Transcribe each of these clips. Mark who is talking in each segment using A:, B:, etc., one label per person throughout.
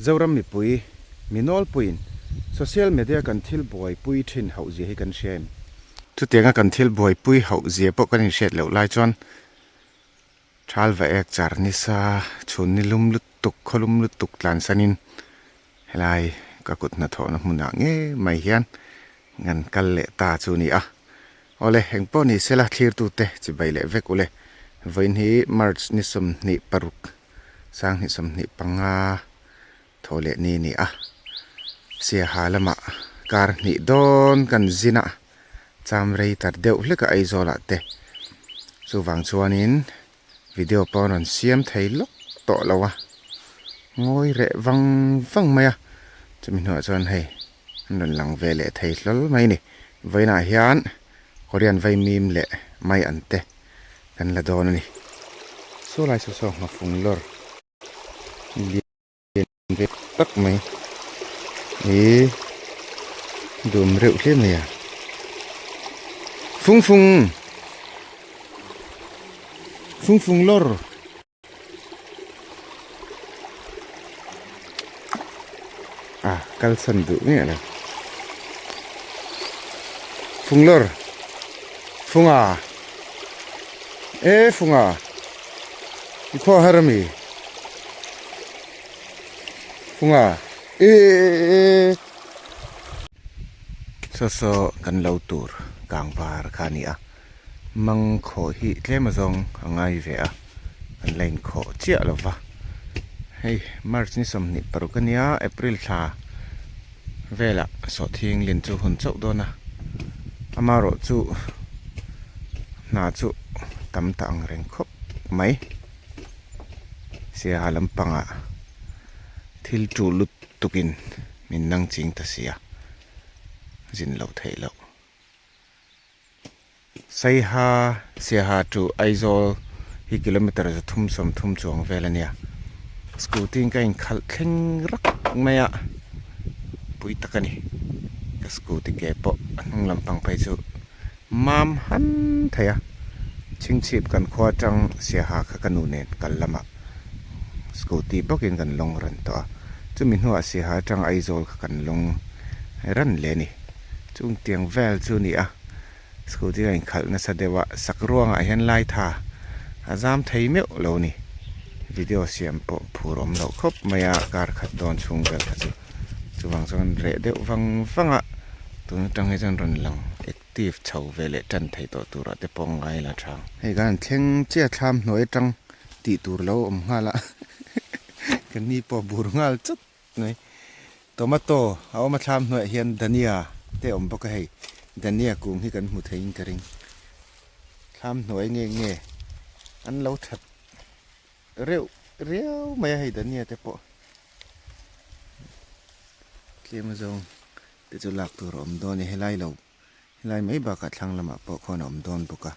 A: Zoram mipui, mi nawlpuiin social media kan thil buaipui thin hauh zia hi kan hria em? Chutianga kan thil buaipui hauh zia pawh kan inhriat loh lai chuan Thal va ek char nisa chhun ni lum lutuk khaw lum lutuk tlansanin helai ka kut hnathawhna hmunah ngei mai hian kan kal leh ta chu a ni a. Awle engpawh ni sela thlirtute chibai leh vek ule. Vawiin hi March ni 26 2025 thaw leh ni a ni a. Siaha lamah kar hnih dawn kan zin a. Cham rei tar deuh hlek a Aizawlah te chuvang chuanin video pawh an rawn siam thei lawk tawh lo a, ngawi reh vang vang mai a, chumi hnuah chuan hei an rawn lang ve leh thei hlawl mai a ni. Vawiinah hian Korean vaimim leh mai an te kan la dawn a ni. Saw lai saw saw nghafung lawr lian ve tak mai ih dum reuh hle mai a fung fung fung fung lawr a kalsan duh nge lo fung lawr funga e funga i khaw har ami. Funga e Saw saw kan lo tur kang var kha a ni a, mang khawh hi tlem azawng a ngai ve a, kan la inkhawh chiah lo va, hei March ni 26 a nia April thla velah sawhthing lin chu hun chauh dawn a, amaherawh chu hna chu tam ta ang reng khawp mai. Siaha lampangah thil tul lutukin min nang ching ta sia, zin loh theih loh. Saiha Siaha to Aizawl hi kilometer 330 chuang vel a nia. Scooty in ka inkhalh thleng rak mai a, pui tak a ni. Ka scooty ke pawh a hnung lampang phei chu Mam han thei a, chhingchhip kan khua atang Siaha kha ka nu nen kal lamah scooty bawkin kan lawng ran tawh a, chumi hnuah Siaha atang Aizawl kha kan lawng ran leh a ni. Chung tiang vel chu a ni a, scooty a inkhalh nasa deuh a, sak ruangah hian lai tha a zam thei meuh lo a ni. Video siam pawh phur awm loh khawp mai a, kar khat dawn chhung vel kha chu. Chuvang chuan reh deuh vang vang a, tun atang hi chuan rawn lang active chho ve leh tan thei tawh turah te pawh ngai la tha. Hei kan han thleng chiah thlam hnuai atang tih tur lo awm nghal a, kan ni pawh bur nghal chawt mai. Tomato a awm a thlam hnuaiah hian dhania te a awm bawk a hei, dhania kung hi kan hmu theiin ka ring. Thlam hnuai nge nge an lo that reuh riau mai a hei dhania te pawh. Tlem azawng te chu lak tur a awm dawn a ni helai lo helai mai bakah thlang lamah pawh khawn a awm dawn bawk a.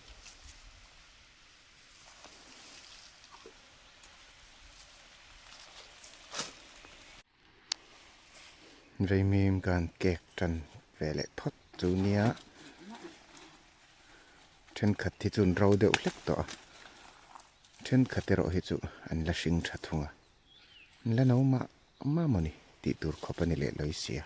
A: Vaimim kan kek tan ve leh phawt chu nia thenkhat hi chu an ro deuh hlek tawh a thenkhat erawh hi chu an la hring tha thung a. An la no mah mah maw ni tih tur khawp a ni leh lawi sia.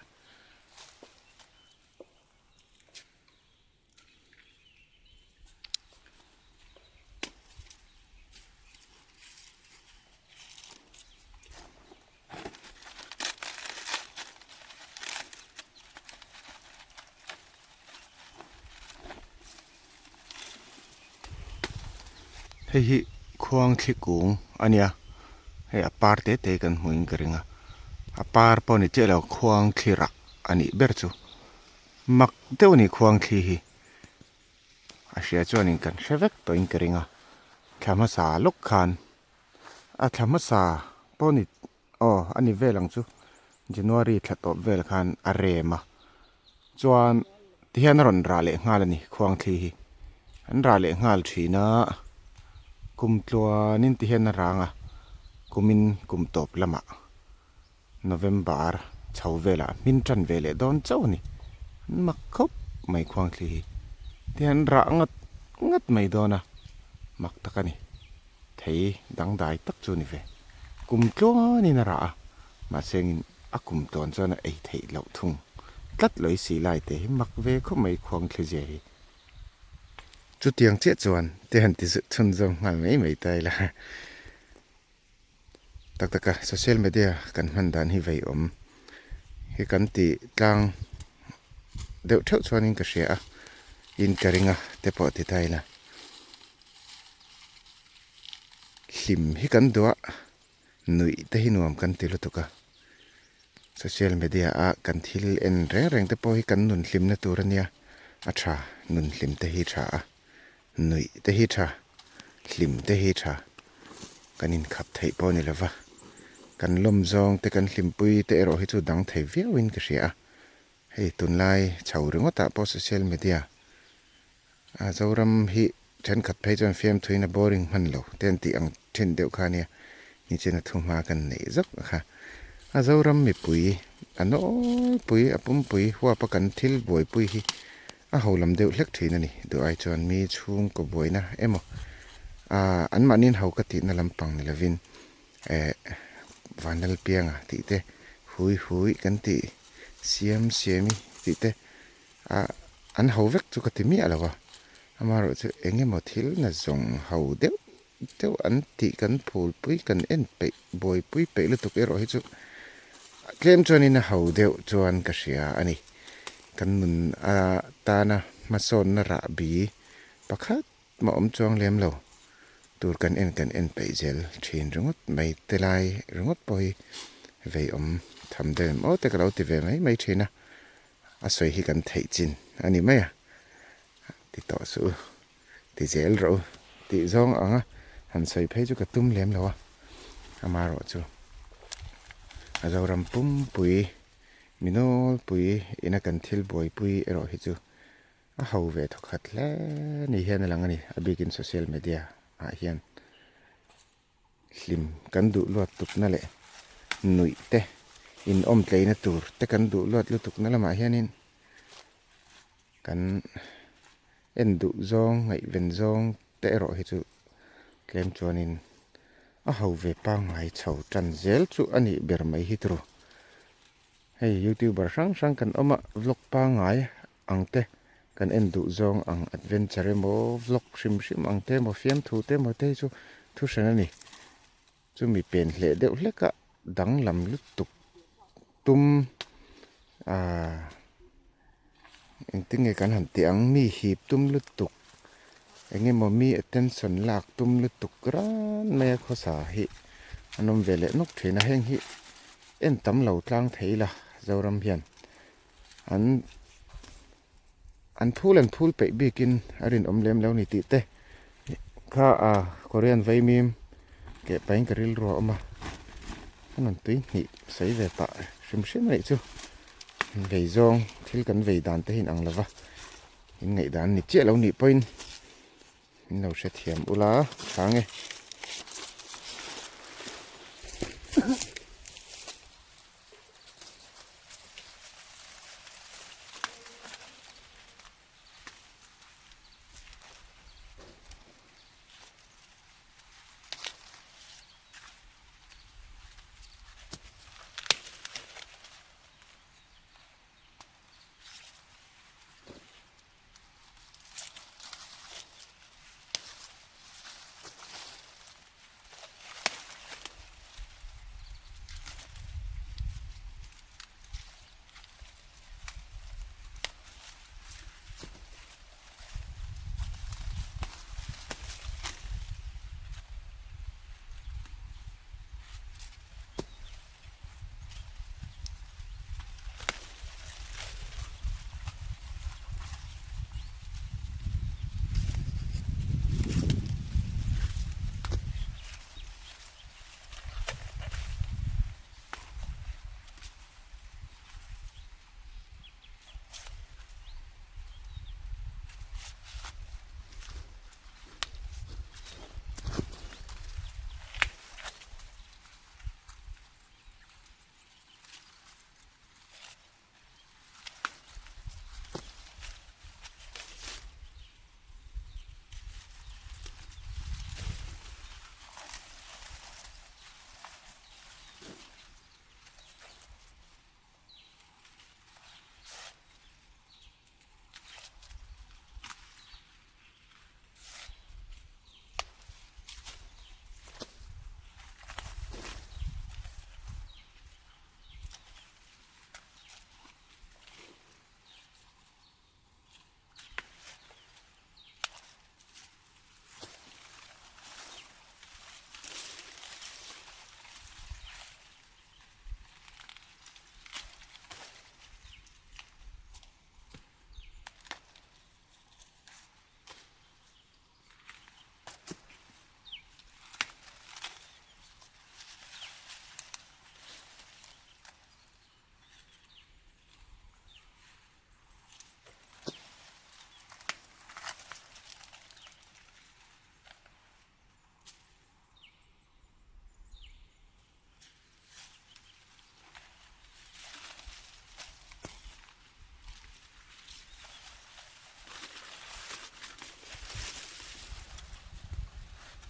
A: Hei hi khuang thli kung a nia hei a par te te kan hmuh in ka ring a a par pawh a ni chiah lo khuang thli rah a nih ber chu mak deuh a ni khuang thli hi a hria chuanin kan hre vek tawh in ka ring a thla hmasa lawk khan a thla hmasa pawh a ni Aw a ni vel ang chu January thla tawp vel khan a rem a chuan tihian a rawn rah leh nghal a ni khuang thli hi an rah leh nghal thin a kum tluanin tihian a rang a kumin kum tawp lamah November chho velah hmin tan ve leh dawn chauh a ni an mak khawp mai khuang thli hi tihian an rah ngat ngat mai dawn a mak tak a ni. Thei dangdai tak chu a ni ve. Kum tluanin a rah a, Mahse engin a kum tawn chuan a ei theih loh thung tlat lawih si lai te hi mak ve khawp mai khuang thlizia hi. Chutiang chiah chuan te han ti chhunzawm nghal mai mai ta ila. Tak taka social media kan hman dan hi vei awm hi kan ti tlang deuh theuh chuanin ka hria a, in ka ring a te pawh ti ta ila. Hlim hi kan duh a, nuih te hi nuam kan ti lutuk a, social media a kan thil en reng reng te pawh hi kan nun hlimna tur a nia, a tha nun hlim te hi tha a. Nuih te hi tha, hlim te hi tha, kan inkhap theih pawh a ni lova, kan lawm zawng te kan hlimpui te erawh hi chu dang thei viauin ka hria a, hei tunlai chho ringawtah pawh social media a Zoram hi thenkhat phei chuan fiamthuin a boring hman lo te an tih ang thin deuh kha ania, nichina thu hma kan neih zawk kha a Zoram mipui a nawlpui a pumpui huapa kan thil buaipui hi A ho lam deuh hlek thin a ni. Duh ai chuan mi chhungkaw buaina emaw ah anmahniin ho ka tihna lampang ni lovin eh Vanlalpianga tih te, Hui hui kan tih, Siam siami tih te ah an ho vek chu ka ti miah lo a. Amaherawhchu eng emaw thil na zawng ho deuh deuh an tih kan phulpui kan en peih buaipui peih lutuk erawh hi chu tlem chuanin a ho deuh chuan ka hria a ni. Kan nun a tana hmasawnna rahbi pakhat mah awm chuang lem lo tur kan en kan en peih zel thin ringawt mai te lai ringawt pawh hi vei awm tham deuh em aw te ka lo ti ve mai mai thin a, a sawi hi kan theih chin a ni mai a ti tawh suh u. Ti zel rawh u tih zawng anga han sawi phei chu ka tum lem lo a, amaherawh chu a Zoram pumpui mi nawlpui ina kan thil buaipui erawh hi chu a ho ve thawkhat hle ni hian a lang a ni, a bikin social media ah hian hlim kan duh luat tukna leh nuih te inawm tleina tur te kan duh luat lutukna lamah hianin Kan en duh zawng, ngaihven zawng te erawh hi chu tlem chuanin a ho ve pangngai chho tan zel chu a nih ber mai hi turu. Hei youtuber hrang hrang kan awm a, vlog pangngai ang te kan en duh zawng ang adventure emaw vlog hrim hrim ang te emaw fiamthu te emaw te hi chu thu hran a ni. Chumi pen hleh deuh hlek a danglam lutuk tum ahh engtin nge kan han tih ang mi hip tum lutuk eng emaw mi attention lak tum lutuk ran mai a khawsa hi an awm ve leh nawk thin a heng hi en tam lo tlang thei ila Zoram hian an an phul an phul peih bikin a rinawm lem lo ni tih te kha a Korean vaimim keh pahin ka rilru a awm a a rawn tui hnih sawi ve pah hrim hrim a nih chu vei zawng thil kan vei dan te hi in ang lo va in ngaihdan ni chiah lo nih pawhin In lo hrethiam ula chhang e.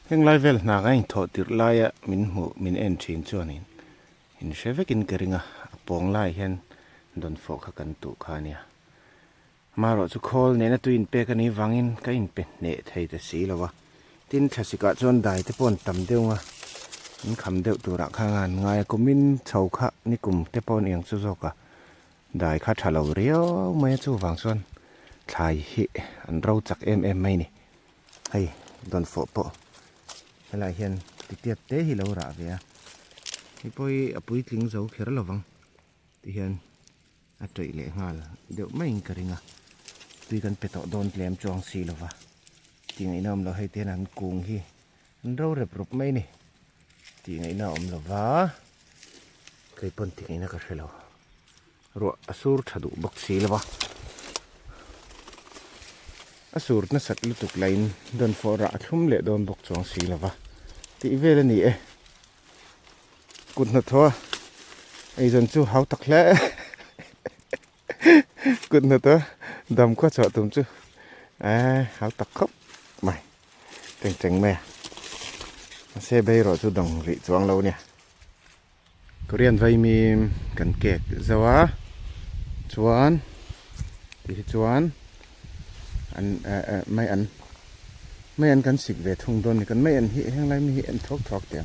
A: Heng lai vel hna ka inthawh tirh laia min hmuh min en thin chuanin in hre vekin ka ring a, a pawng laiah hian dawnfawh kha kan tuh kha a nia. Amaherawh chu khawl nena tui inpek a nih vangin ka inpe hneh thei ta si lo a, tin thlasikah chuan dai te pawh an tam deuh a, an kham deuh turah kha an ngai a, kumin chho kha nikum te pawh an iang chu zawk a, dai kha tha lo riau mai a chuvang chuan thlai hi an ro chak em em mai a ni. Hei dawnfawh pawh helaiah hian titiat te hi lo rah ve a, hei pawh hi a puitling zo kher lo vang ti hian a tawih leh nghal deuh maiin ka ring a, tui kan pe tawh dawn tlem chuang si lo va, tih ngaihna awm lo hei te hian an kung hi an ro rep rup mai a ni tih ngaihna awm lo va, keipawn tih ngaihna ka hre lo. Ruah a sur tha duh bawk si lo a, a sur nasat lutuk laiin dawnfawh rah a thlum leh dawn bawk chuang si lo va tih vel a ni e. Kut hnathawh a eizawn chu hau tak hle kut hnathawh dam khaw chhuah tum chu eh hau tak khawp mai teng teng mai a mahse beirawh chu dang rih chuang lo a nia. Korean vaimim kan kek zauh a chuan ti hi chuan an eh eh mai an mai an kan sik ve thung dawn a ni kan mai an hi heng lai mi hi en thuak thuak teh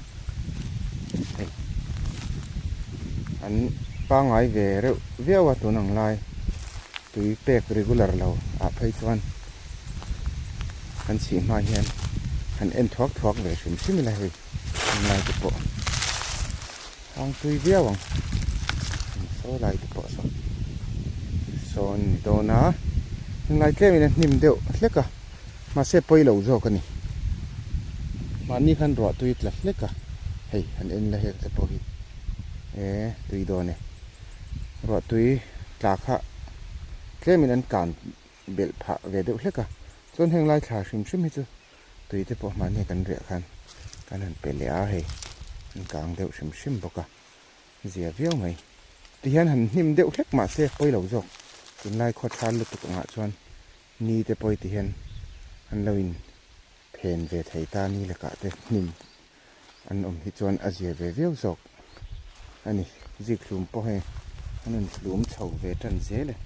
A: ang hei an pangngai ve reuh viau a tun ang lai tui pek regular lo ah phei chuan kan chhih hma hian han en thuak thuak ve hrim hrim ila hei. Heng lai te pawh hang tui viau ang saw lai te pawh saw sawn ni dawn a heng lai tlem in a hnim deuh hlek a mahse pawi lo zawk a ni mahni khan ruah tui tla hlek a hei han en la heng te pawh hi eh tui dawn e ruah tui tla kha tlem in an kan belh phah ve deuh hlek a chuan heng lai thla hrim hrim hi chu tui te pawh mahni kan riah khan kan han pe leh a hei an kang deuh hrim hrim bawk a zia viau mai tihian han hnim deuh hlek mahse pawi lo zawk tunlai khaw thal lutuk angah chuan ni te pawh ti hian an lo in phen ve thei ta ni lakah te hnim an awm hi chuan a zia ve viau zawk a ni zik hlum pawh hei an rawn hlum chho ve tan zel e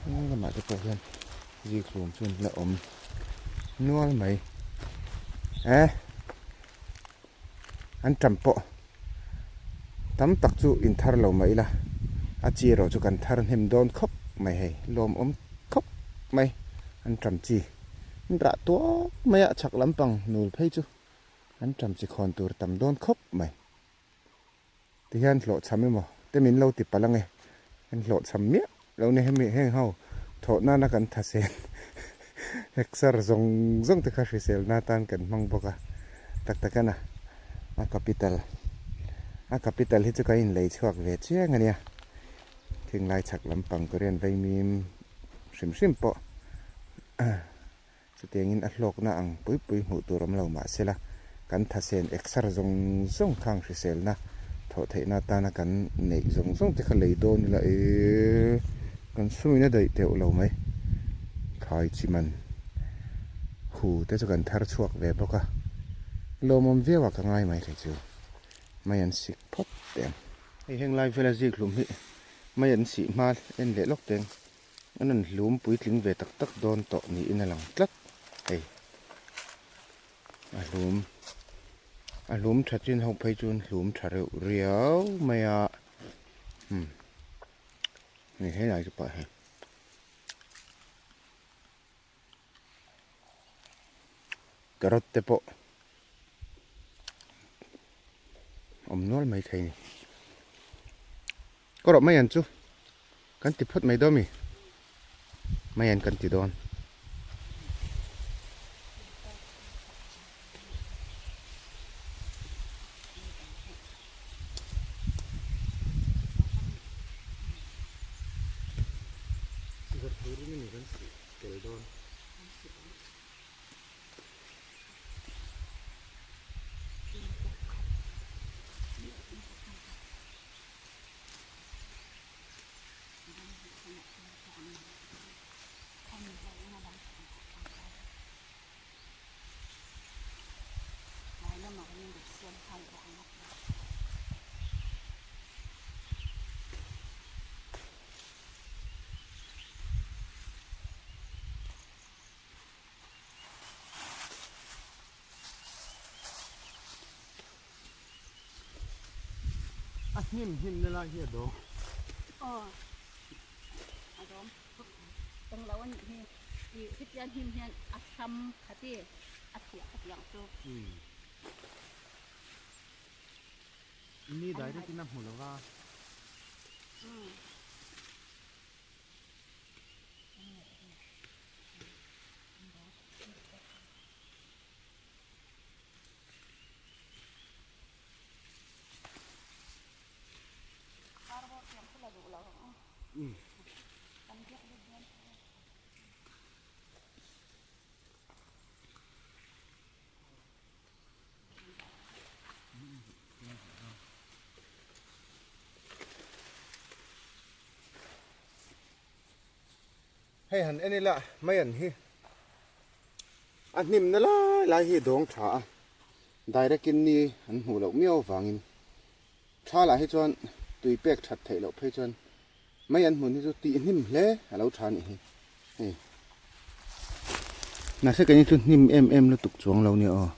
A: heng lamah te pawh hian zik hlum chu an la awm nual mai eh an tam pawh tam tak chu inthar lo mah ila a chi erawh chu kan thar hnem dawn khawp mai hei lawmawm khawp mai an tam chi an rah tuak mai a chhak lampang nul phei chu an tam chi khawn tur tam dawn khawp mai. Tihian hlawhchham emaw te min lo ti palh ange, an hlawhchham miah lo ni hemi heng ho thawh nana kan thasen hekchar zawng zawng te kha hrisel na atan kan hmang bawk a, tak tak ana a capital a capital hi chu ka inlei chhuak ve chiang ania thinglai chhak lampang Korean vaimim hrim hrim pawh. Chutiangin a hlawkna ang pui pui hmuh tur awm lo mah sela, kan thasen eksar zawng zawng khang hriselna thawh theihna atana kan neih zawng zawng te kha lei dawn ila ee kan sumin a daih teuh lo mai. Thlai chi man hu te chu kan thar chhuak ve bawk a, lawmawm viau ah ka ngai mai thei chu mai an sik phawt teh ang. Hei heng lai vela zik hlum hi mai an sih hma en leh lawk teng. An rawn hlum puitling ve tak tak dawn tawh niin a lang tlat hei a hlum a hlum tha chin ho phei chuan hlum tha reuh riau mai a umm hei helai te pawh hei carrot te pawh awm nual mai thei a ni ka rawh mai ang chu. Kan ti phawt mai dawn mi? Mai an kan ti dawn. A hnim hnim na lai hi a dawng.
B: Aw a dawng eng lo a nih hi ih hetiang hnim hian a hram khat i a thiah khat ang chu.
A: Ni direct in a hmu lo va. Hei han en ila mai an hi a hnim na lai lai hi dawng tha a direct in ni an hmuh loh miau avangin tha lah hi chuan tui pek that theih loh phei chuan mai an hmun hi chu tih hnim hle a lo tha a nih hi hei mahse keini chu hnim em em lutuk chuang lo nia aw.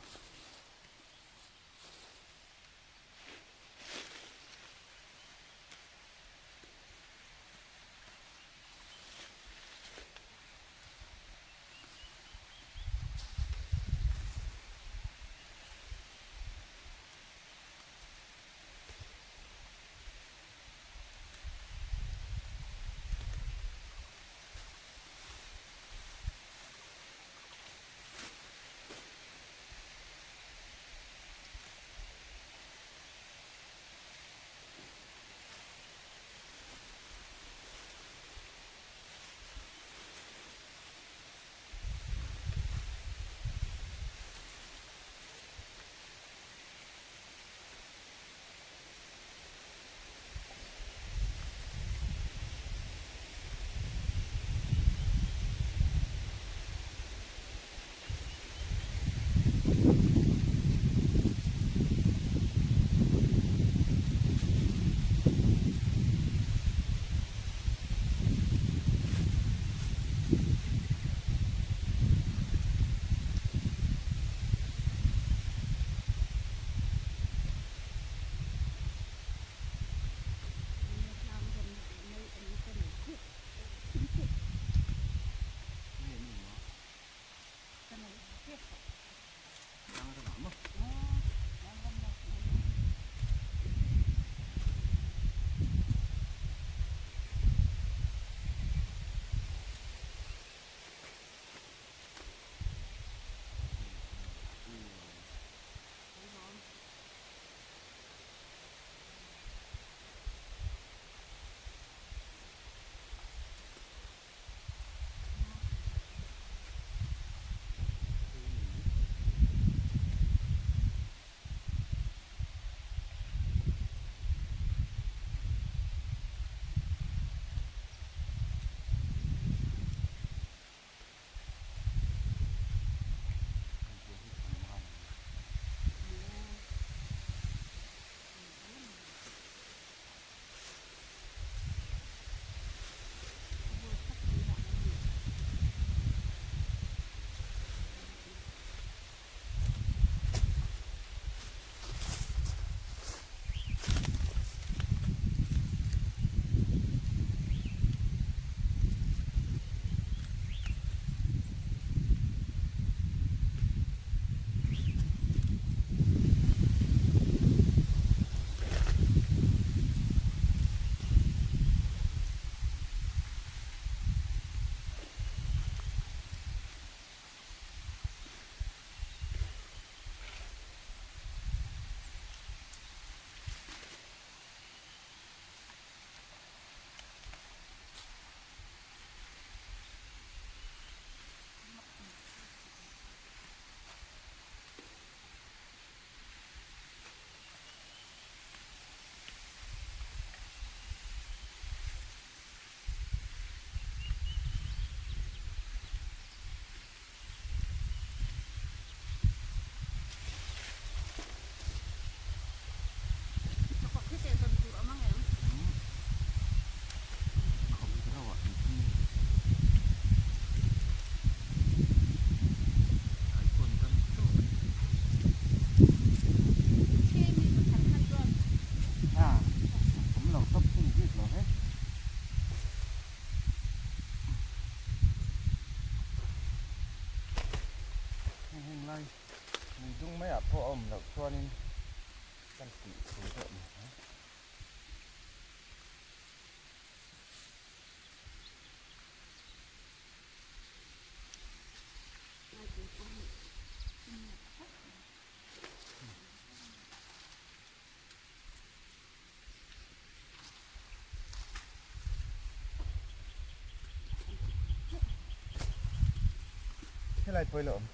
A: Helai pawh ila awm.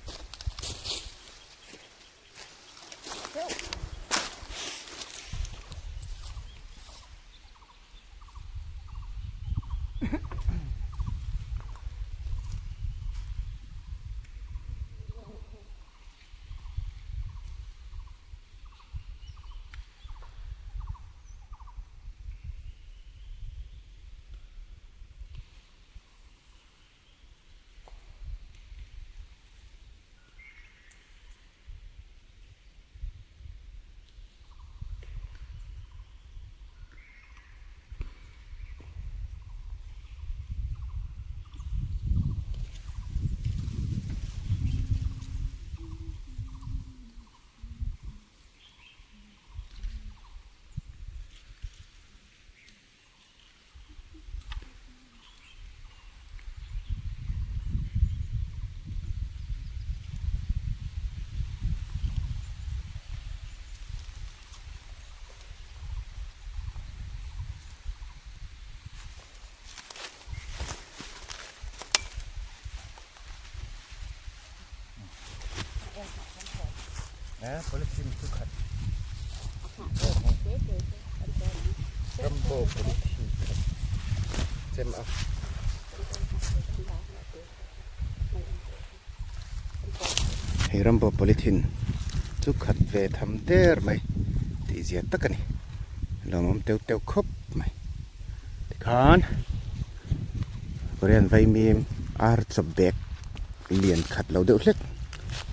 A: Polythene chu khat Rambo polythene khat chem a. Hei Rambo polythene chu khat ve tham der mai tih zia tak a ni. Lawmawm teuh teuh khawp mai. Tikhan Korean vaimim ar chawp bag lian khat lo deuh hlek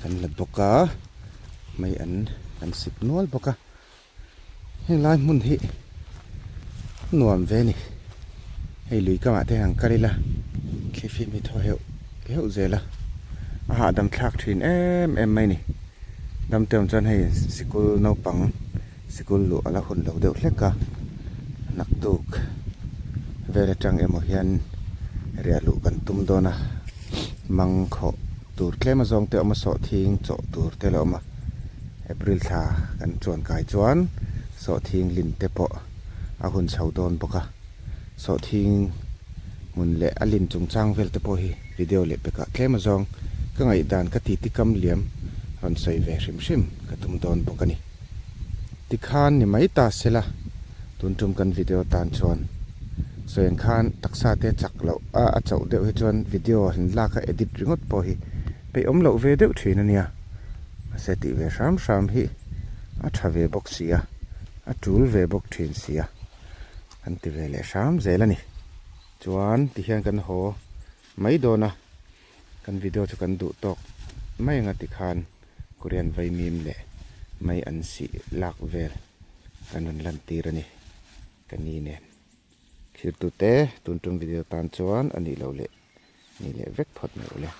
A: kan la bawk a mai an kan sik nual bawk a helai hmun hi nuam ve a ni hei lui kamah te han kal ila thlifim hi thaw heuh heuh zel a a hahdam thlak thin em em mai a ni dam te awm chuan hei sikul naupang Sikul luh a la hun lo deuh hlek a, naktuk vel atang emaw hian riah luh kan tum dawn a, mang khawh tur tlem azawng te a awm a, sawhthing chawh tur te la awm a, April thla kan chuan kai chuan sawhthing lin te pawh a hun chho dawn bawk a, sawhthing hmun leh a lin chungchang vel te pawh hi video leh pekah tlem azawng ka ngaihdan ka titi kam liam rawn sawi ve hrim hrim ka tum dawn bawk a ni. Tikhan ni mai ta sela, tun tum kan video tan chuan sawiang khan taksa te chak loh a a chauh deuh hi chuan video han lak a edit ringawt pawh hi peih awm loh ve deuh thin a nia. Mahse tih ve hram hram hi a tha ve bawk si a, a tul ve bawk thin si a, kan ti ve leh hram zel a ni. Chuan tihian kan haw mai dawn a. Kan video chu kan duh tawk mai anga tikhan Korean vaimim leh mai an sih lak vel kan rawn lan tir a ni ka ni nen. Thirtute tun tum video tan chuan a nih loh leh ni leh vek phawt mai ule.